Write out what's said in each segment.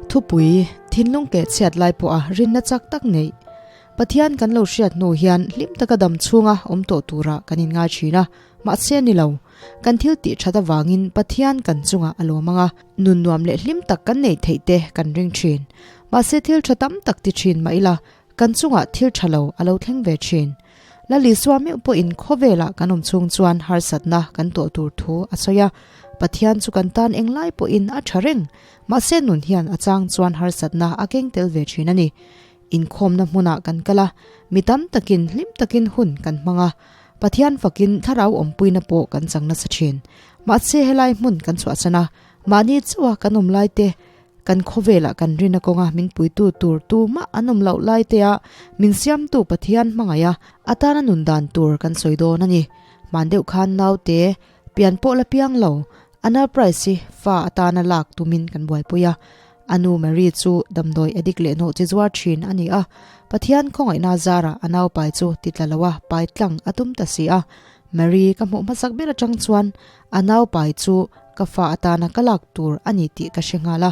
Thupui, Thinlung keh chhiat lai pawha rinna chak tak neih. Pathian kan lo hriat hnu hian hlim taka dam chhunga awm tawh turah kan inngai thin a, mahse ni lo. Kan thil tih that avangin Pathian kan chungah a lawm ang a, nun nuam leh hlim tak kan neih theih te kan ring thin. Mahse thil tha tam tak ti thin mah ila, kan chungah thil tha lo a lo thleng ve thin. Lal Isua meuh pawhin khawvelah kan awm chhung chuan harsatna kan tawh tur thu a sawi a, Pathian chu kan tan englai pawhin a tha reng, mahse nun hian a chang chuan harsatna a keng tel ve thin a ni. Inkhawmna hmunah kan kal a, mi tam takin hlim takin hun kan hmang a, Pathian fakin thlarau awmpuina pawh kan chang nasa thin. Mahse helai hmun kan chhuahsan a, mahni chauha kan awm lai te, kan khawvelah kan rina kawnga min puitu tur tumah an awm loh lai tea min siamtu Pathian hmangaih a, atana nun dan tur kan sawi dawn a ni. Hman deuh khan naute pian pawh la piang lo, Anal Price hi fa atana lak tumin kan buaipui a. A nu Mary chu damdawi addict leh nawh chi zuar thin a ni a, Pathian khawngaihna zarah a naupai chu ti tla loa pai tlang a tum ta si a. Mary ka hmuh hmasak ber atang chuan a naupai chu ka fa atana ka lak tur a ni tih ka hre nghal a.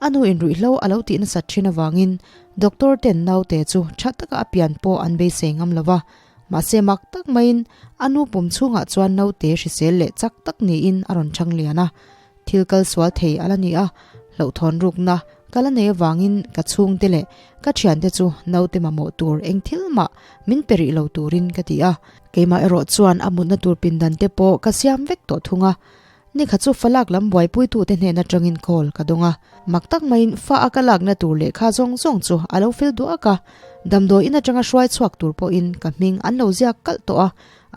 A nu in ruihhlo a lo tih nasat thin avangin doctor ten naute chu tha taka a pian pawh an beisei ngam lo va. Mahse mak tak maiin a nu pum chhungah chuan naute hrisel leh chak tak niin a rawn chhang lian a. Thil kal sual thei a la ni a, hlauhthawn rukna ka la nei avangin ka chhungte leh ka thiante chu naute mamawh tur eng thil mah min pe rih lo turin ka ti a. Keimah erawh chuan a mutna tur pindan te pawh ka siam vek tawh thung a. Nikhat chu falak lam buaipuitute hnen atangin call ka dawng a. Mak tak maiin fa a ka lakna tur lehkha zawng zawng chu a lo fel duak a. Damdawi in atanga hruai chhuak tur pawhin ka hming an lo ziak kalh tawh a,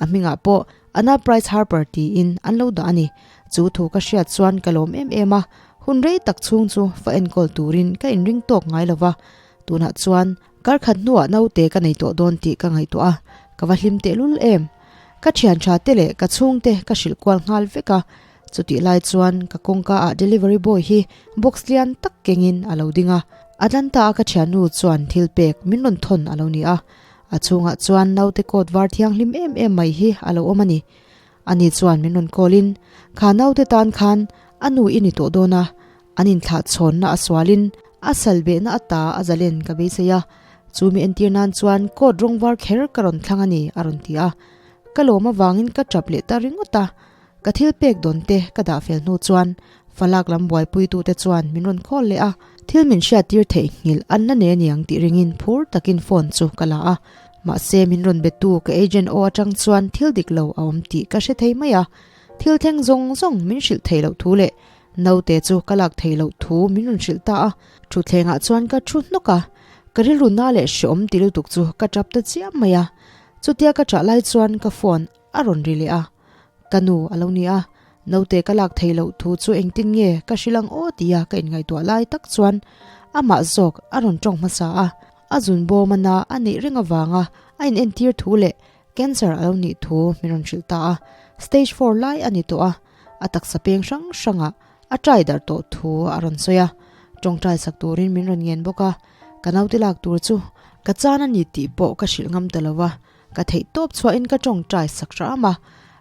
a hmingah pawh Anna Price Harper tiin an lo dah a ni. Chu thu ka hriat chuan ka lawm em em a, hun rei tak chhung chu fa enkawl turin ka inring tawk ngai lo va, tunah chuan karkhat hnuah naute ka nei tawh dawn tih ka ngaihtuah a, ka va hlim tehlul em. Ka thian tha te leh ka chhungte ka hrilh kual nghal vek a, chutih lai chuan ka kawngka ah delivery boy hi box lian tak kengin a lo ding a, Atlanta a ka thiannu chuan thil pek min rawn thawn a lo ni a, a chhungah chuan naute coat var thianghlim em em mai hi a lo awm a ni. Ani chuan min rawn call in, Kha naute tan khan a nu i ni tawh dawn a, an inthlah chhawnna a sualin a sal behna ata a zalen ka beisei a, chu mi entir nan chuan coat rawng var kher ka rawn thlang a ni a rawn ti a. Ka lawm avangin ka tap leh ta ringawt a, ka thil pek dawn te ka dah fel hnu chuan falak lam buaipuitute chuan min rawn call leh a, thil min hriattir theih nghilh an la nei aniang tih ringin phur takin phone chu ka la a. Mahse min rawn betu ka agent aw atang chuan thil dik lo a awm tih ka hre thei mai a, thil thleng zawng zawng min hrilh theih loh thu leh naute chu ka lak theih loh thu min rawn hrilh ta a, thutthlengah chuan ka thu hnawk a, ka rilru na leh hreawm ti lutuk chu ka tap ta chiam mai a, chutia ka ṭah lai chuan ka phone a rawn ri leh a, ka nu a lo ni a, naute ka lak theih loh thu chu engtin nge ka hrilh ang aw tia ka inngaihtuah lai tak chuan amah zawk a rawn ṭawng hmasa a. A zun bawm a na a neih reng avanga a inentir thu leh cancer a lo nih thu min rawn hrilh ta a, stage four lai a ni tawh a, a taksa peng hrang hrangah a try darh tawh thu a rawn sawi a, tawngtai sak turin min rawn ngen bawk a, ka naute lak tur chu ka chan a ni tih pawh ka hrilh ngam ta lo va, ka theih tawp chhuahin ka tawngtai sak hram a,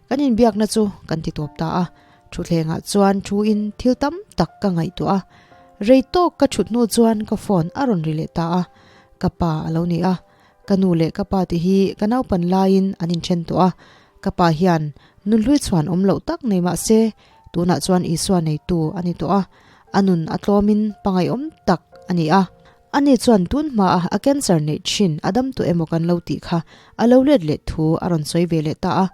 kan inbiakna chu kan ti tawp ta a. Thutthlengah chuan thu in thil tam tak ka ngaihtuah a, rei tawk ka thut hnu chuan ka phone a rawn ri leh ta a, ka pa a lo ni a, ka nu leh ka pa te hi ka naupan laiin an inthen tawh a, ka pa hian nunhlui chhuan awm loh tak nei mah se tunah chuan Isua neitu a ni tawh a, a nun a tlawmin pangaihawm tak a ni a, ani chuan tun hmaa a cancer neih thin a dam tawh emaw kan lo tih kha a lo let leh thu a rawn sawi ve leh ta a,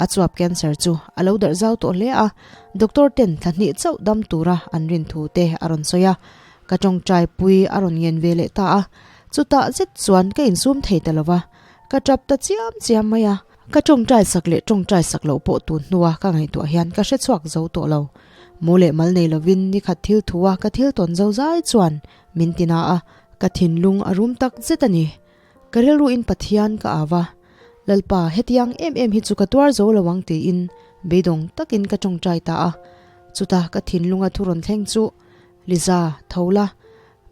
a chuap cancer chu a lo darh zau tawh hle a, doctor ten thla hnih chauh dam tura an rin thu te a rawn sawi a, ka tawngtai pui a rawn ngen ve leh ta a, chutah zet chuan ka insum thei ta lo va, ka tap ta chiam chiam mai a, ka tawngtai sak leh tawngtai sak loh pawh tun hnua ka ngaihtuah hian ka hre chhuak zo tawh lo, mu leh mal nei lovin nikhat thil thua ka thil tawn zo zai chuan min ti na a, ka thinlung a rum tak zet a ni. Ka rilruin Pathian ka au a, Lalpa, hetiang em em hi chu ka tuar zo lo ang tiin beidawng takin ka tawngtai ta a. Chuta ka thinlunga thu rawn thleng chu, Liza, tho la,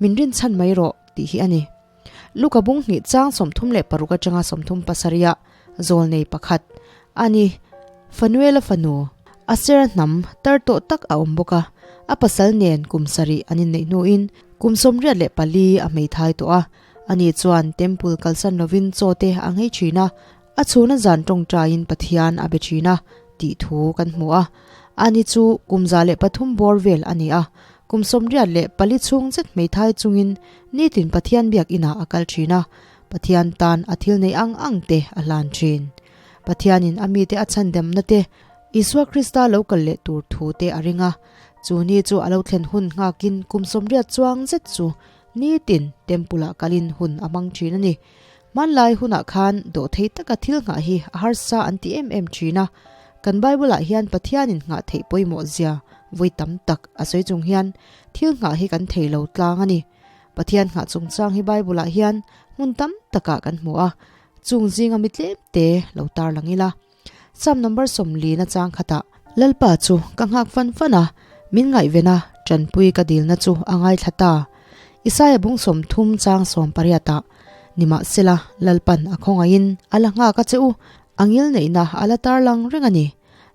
min rinchhan mai rawh tih hi a ni. Luka bung hnih chang 36 atanga 37 ah zawlnei pakhat a ni. Fanuela fanu, Asera hnam tar tawh tak a awm bawk a, a pasal nen kum sarih an inneih hnuin kum 84 a hmeithai tawh a. Ani chuan temple kalsan lovin chaw te a nghei thin a, a chhuna zan tawngtaiin Pathian a be thin a tih thu kan hmu a. Ani chu kum 103 bawr vel a ni a, kum 84 chhung zet hmeithai chungin nitin Pathian biakinah a kal thin a, Pathian tan a thil neih ang ang te a hlan thin. Pathianin a mite a chhandemna te, Isua Krista lo kal leh tur thu te a ring a. Chu ni chu a lo thlen hun nghakin kum 80 chuang zet chu nitin temple ah kalin hun a hmang thin a ni. Hmanlai hunah khan dawhthei taka thil nghah hi a harsa an ti em em thin a. Kan Bible ah hian Pathianin nghah theih pawimawh zia vawi tam tak a sawi chung hian thil nghah hi kan thei lo tlang a ni. Pathian nghah chungchang hi Bible ah hian hmun tam takah kan hmu a, chung zinga mi tlem te lo tar lang ila. Psalm number 40 na chang khatah, Lalpa chu ka nghak fan fan a, min ngaihven a, tanpui ka dilna chu a ngaithla ta. Isaia bung 30 chang 18 ah, Nimahsela, Lalpan a khawngaihin a la nghak a che u, a ngil neihna a la tar lang reng a ni.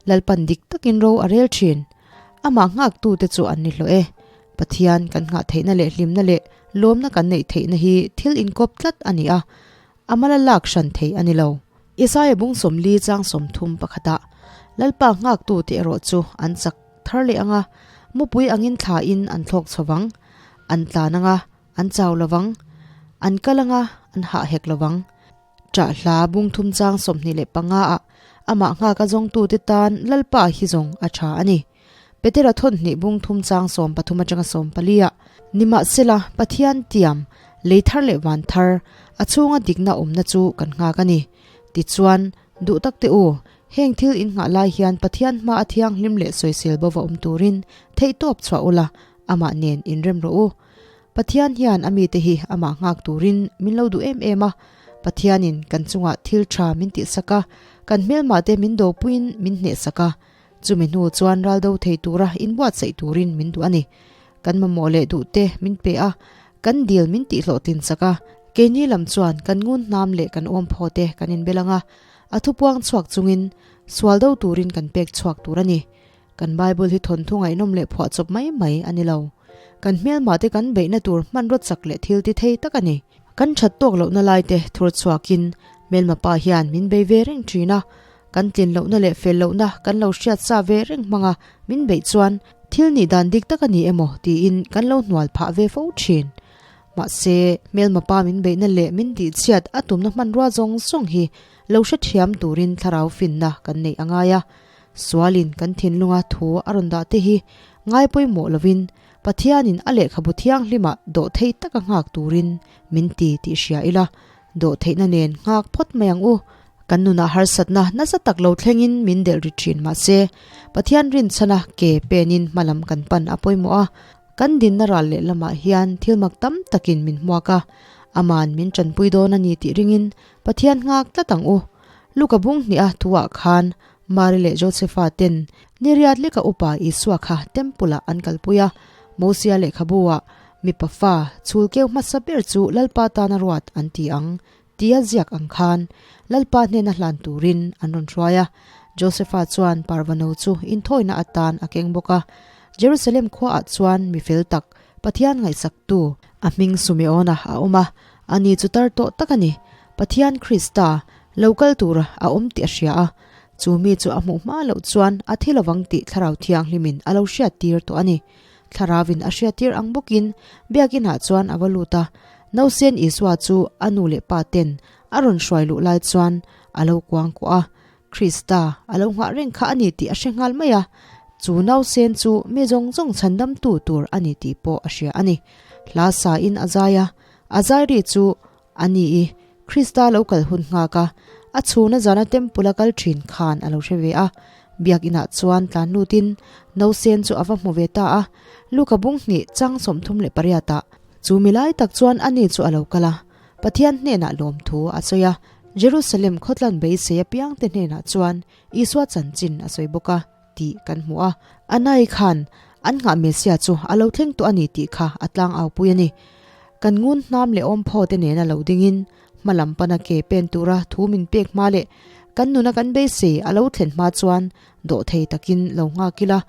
Lalpan dik takin ro a rel thin. Amah nghaktute chu an ni hlawh e. Pathian kan nghah theihna leh hlimna leh lawmna kan neih theihna hi thil inkawp tlat a ni a, a mala lak hran theih a ni lo. Isaia bung 40 chang 30 pakhatah, Lalpa nghaktute erawh chu an chak thar leh ang a, mupui angin thlain an thlawk chho vang, an tlan ang a, an chau lo vang, an kal ang a, an hah hek lo vang. Ṭah hla bung thum chang 25 ah, Amah nghaka zawngtute tan Lalpa hi zawng a ṭha a ni. Petera thawn hnih bung thum chang 13 atanga 14 ah, Nimahsela, Pathian tiam, lei thar leh van thar, a chhunga dikna awmna chu kan nghak a ni. Tichuan, duh tak teh u, heng thil in nghah lai hian Pathian hma a thianghlim leh sawisel bova awm turin theihtawp chhuah ula, amah nen inrem rawh u. Pathian hian a mite hi amah nghak turin min lo duh em em a, Pathianin kan chungah thil tha min tihsak a, kan hmelmahte min dopuiin min hnehsak a, Chumi hnu chuan ral do thei tura inbuatsaih turin min duh a ni. Kan mamawh leh duhte min pe a, kan dil min tihhlawhtlin chak a, keini lam chuan kan ngun hnam leh kan awm phaw te kan inbel ang a, a thupuang chhuak chungin sual do turin kan pek chhuak tur a ni. Kan Bible hi thawnthu ngaihnawm leh phuahchawp mai mai a ni lo. Kan hmelmah te kan beihna tur hmanraw chak leh thil ti thei tak a ni. Kan that tawk lohna lai te thur chhuakin hmelma pa hian min bei ve reng thin a, Kan tlin lohna leh fel lohna kan lo hriat sa ve reng hmanga min beih chuan thil nih dan dik tak a ni emaw tiin kan lo hnual phah ve fo thin. Mahse, hmelma pa min beihna leh min tihchhiat a tumna hmanrua zawng zawng hi lo hrethiam turin thlarau finna kan neih a ngai a. Sualin kan thinlunga thu a rawn dah te hi ngai pawimawh lovin Pathianin a lehkhabu thianghlimah dawh thei taka nghak turin min ti tih hria ila, dawh theihna nen nghak phawt mai ang u. Kan nunah harsatna nasa tak lo thlengin min delh ri thin mahse, Pathian rinchhana ke penin hmalam kan pan a pawimawh a, kan dinna ral leh lamah hian thil mak tam takin min hmuak a, Aman min tanpui dawn a ni tih ringin Pathian nghak tlat ang u. Luka bung hnih a thuah khan Mari leh Josefa ten ni riat leka upa Isua kha temple ah an kalpui a, Mosia lehkhabu ah mipa fa chhul keu hmasa ber chu Lalpa tana ruat an ti ang tia ziak ang khan Lalpa hnena hlan turin an rawn hruai a. Josefa chuan parvano chu inthawina atan a keng bawk a. Jerusalem khuaah chuan mi fel tak, Pathian ngaihsaktu, a hming Sumeona a awm a, ani chu tar tawh tak a ni. Pathian Krista lo kal tura a awm tih a hria a, chu mi chu a hmuh hma loh chuan a thi lovang tih Thlarau Thianghlimin a lo hriattir tawh a ni. Thlarauin a hriattir ang bawkin biakinah chuan a va lut a, Nausen Isua chu a nu leh pa ten a rawn hruai luh lai chuan a lo kuang kuah a, Krista a lo nghah reng kha a ni tih a hre nghal mai a, chu nausen chu mi zawng zawng chhandamtu tur a ni tih pawh a hria a ni. Hla sa in a zai a, a zai ri chu a ni i Krista lo kal hun nghak a, a chhuna zana temple a kal thin khan a lo hre ve a. Biakinah chuan tlan lutin nausen chu a va hmu ve ta a, Luka bung hnih chang 38 ah Chu mi lai tak chuan ani chu a lo kal a, Pathian hnenah lawmthu a sawi a, Jerusalem khawtlan beisei apiangte hnenah chuan Isua chanchin a sawi bawk a tih kan hmu a. Anai khan an nghah Messiah chu a lo thleng tawh a ni tih kha a tlang au pui a ni. Kan ngun hnam leh awm phaw te nena lo dingin hma lam pana ke pen tura thu min pek hma leh kan nuna kan beisei a lo thlen hma chuan dawh thei takin lo nghak ila,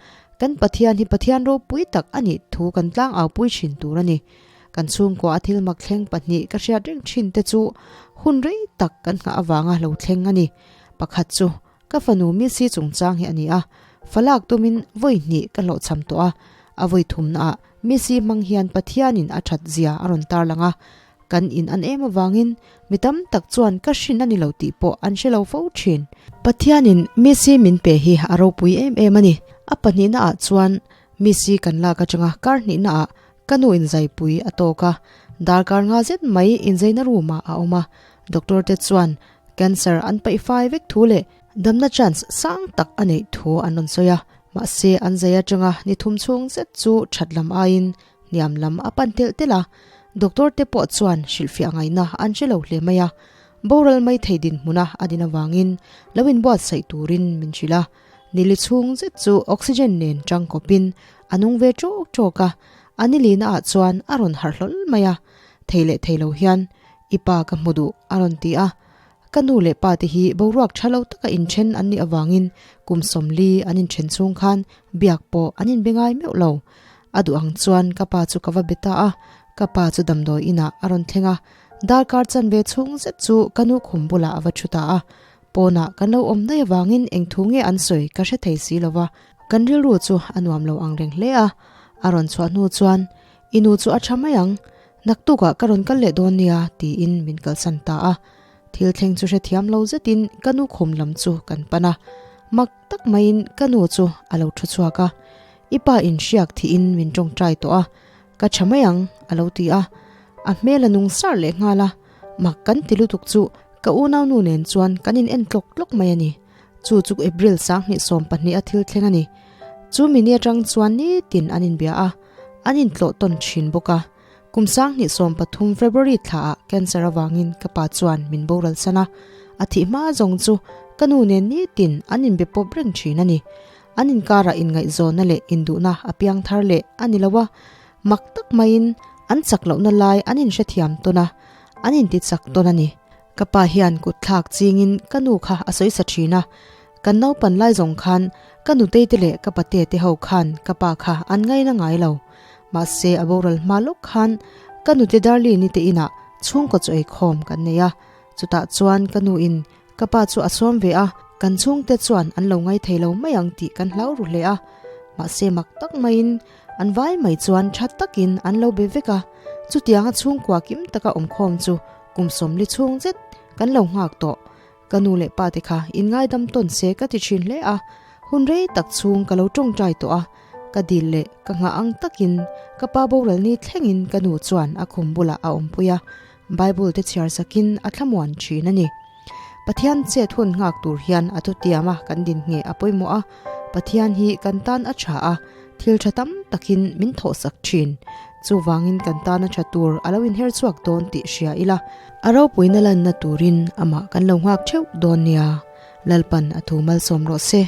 kan Pathian hi Pathian ropui tak a nih thu kan tlang au pui thin tur a ni. Kan chhungkua a thil mak thleng pahnih ka hriat reng thin te chu hun rei tak kan nghah avanga lo thleng a ni. Pakhat chu Ka fanu Missy chungchang hi a ni a, falak tumin vawi hnih ka hlawhchham tawh a, a vawi thumnaah Missy hmang hian Pathianin a that zia a rawn tarlang a, kan in an em avangin mi tam tak chuan ka hrin a ni lo tih pawh an hre lo fo thin. Pathianin Missy min pe hi a ropui em em a ni. A pahnihnaah chuan Missy kan lak atanga kar hnihnaah ka nu inzaipui a tawk a, darkar nga zet mai inzaina room ah a awm a, doctor te chuan Cancer an paih fai vek thu leh damna chance sang tak a neih thu an rawn sawi a, mahse an zai atanga ni thum chhung zet chu that lam aiin hniam lam a pan telh telh a, doctor te pawh chuan hrilhfiah ngaihna an hre lo hle mai a, boral mai thei dinhmuna a din avangin lo inbuatsaih turin min hrilh a, nili chhung zet chu oxygen nen tangkawpin a nung ve tawk tawk a, a nilina ah chuan a rawn harh hlawl mai a, thei leh thei lo hian I pa ka hmu duh, a rawn ti a. Ka nu leh pa te hi boruak tha lo taka inthen an nih avangin kum sawmli an inthen chhung khan biak pawh an inbe ngai meuh lo. A duh ang chuan ka pa chu ka va be ta a, ka pa chu damdawi inah a rawn thleng a. Darkar chanve chhung zet chu ka nu khum bulah a va thu ta a. Pawnah kan lo awm daih avangin eng thu nge an sawi ka hre thei si lo va, kan rilru chu a nuam lo ang reng hle a. A rawn chhuah hnu chuan I nu chu a tha mai ang, naktukah ka rawn kal leh dawn nia tiin min kalsan ta a. Thil thleng chu hrethiam lo zetin ka nu khum lam chu kan pan a, mak tak maiin ka nu chu a lo thu chhuak a. I pa in hriak thihin min tawngtai tawh a, ka tha mai ang a lo ti a. A hmel a nung sar leh nghal a, mak kan ti lutuk chu ka unaunu nen chuan kan in en tlawk tlawk mai a ni. Chu chu April 2020 a thil thleng a ni. Chu mini atang chuan nitin an inbia a. An intlawh tawn thin bawk a. Kum 2013 February thlaah cancer avangin ka pa chuan min boral san a, a thih hma zawng chu ka nu nen nitin an inbe pawp reng thin a ni. An inkarah inngaihzawnna leh induhna a piang thar leh a ni lo a, mak tak maiin an chak lohna lai an inhrethiam tawn a, an intichak tawn a ni. Ka pa hian kut thlak chingin ka nu kha a sawi sa thin a, Kan naupan lai zawng khan ka nutei te leh ka pate te ho khan ka pa kha an ngaina ngai lo. Mahse a boral hma lawk khan ka nute Darlene-i te inah chhungkaw chaw eikhawm kan nei a. Chutah chuan ka nu in ka pa chu a sawm ve a, kan chhungte chuan an lo ngai thei lo mai ang tih kan hlau ru hle a. Mahse mak tak maiin an vai mai chuan tha takin an lo be vek a. Chutianga chhungkua kim taka awmkhawm chu kum sawmli chhung zet kan lo nghak tawh. Ka nu leh pa te kha inngaidam tawn se ka ti thin hle a, hun rei tak chhung ka lo tawngtai tawh a, ka dil leh ka nghah ang takin ka pa boral ni thlengin ka nu chuan a khum bulah a awmpui a, Bible te chhiar sakin a thlamuan thin a ni. Pathian chet hun nghak tur hian a thutiam a kan din ngheh a pawimawh a, Pathian hi kan tan a tha a, thil tha tam takin min thawhsak thin. Chuvangin kan tan a tha tur a lo inher chhuak dawn tih hria ila, A ropuina lanna turin amah kan lo nghak theuh dawn nia, Lalpan a thu malsawm rawh se.